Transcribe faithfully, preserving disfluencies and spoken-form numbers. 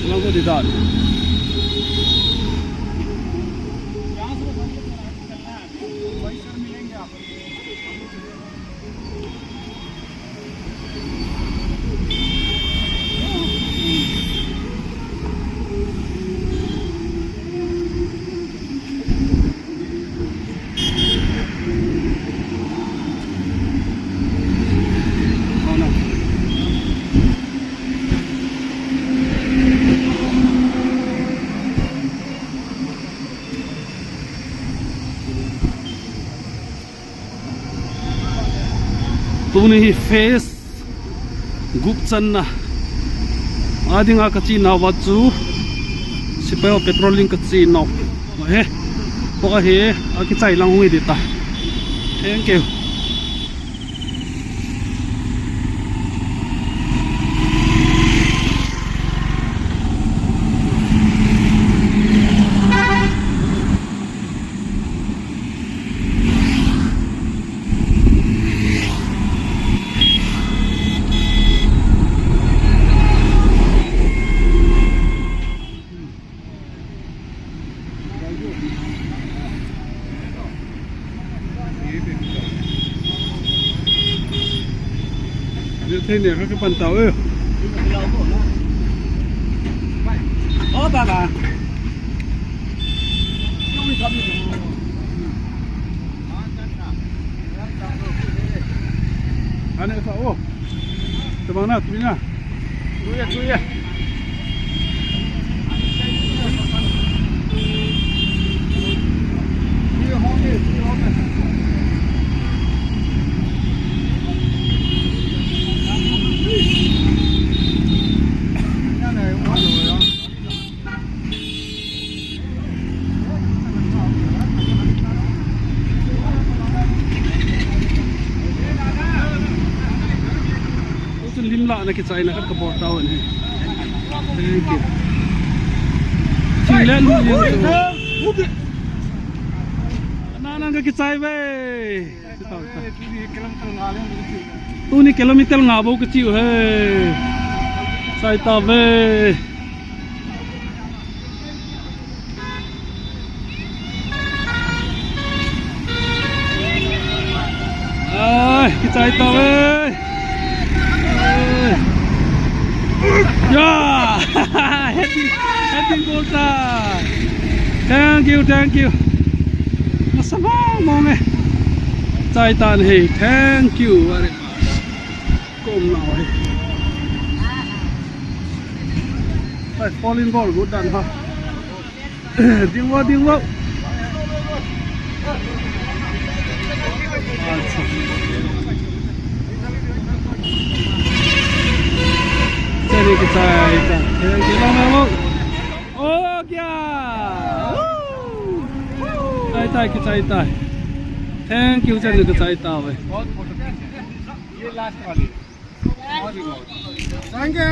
Logo de dot. Tuni hi phase gup channa a dinga kache nauva chu sepai ho patrolling kache nau ahi. Tua hi akichai lang hung hi ding ta. Thank you. Thei ne kha ka pan tau e. Ô, baba. Ane sa o. Tabang na, tuloy na. Tuloy, tuloy. Chun lim lah na kichai na khat ka bol tau ahi. Thank you. Ching le lu lim tu. Na na ka kichai ve. Tuni kilometer nga bou kache u ahi. Chai tauve. Ai, kichai tauve. Ai. Ya! Happy, happy birthday. Thank you, thank you. Nasa mong mong e. Chai tan ahi. Thank you very much. Kom na ahi. Hai, fall in ball, good done, ha. Ding vo, ding vo. Acha. Chani kichai ta. Thank you, long long. Oh, kya? Woo! Chai tai, kichai tai. Thank you, chani kichai tauve. Thank you.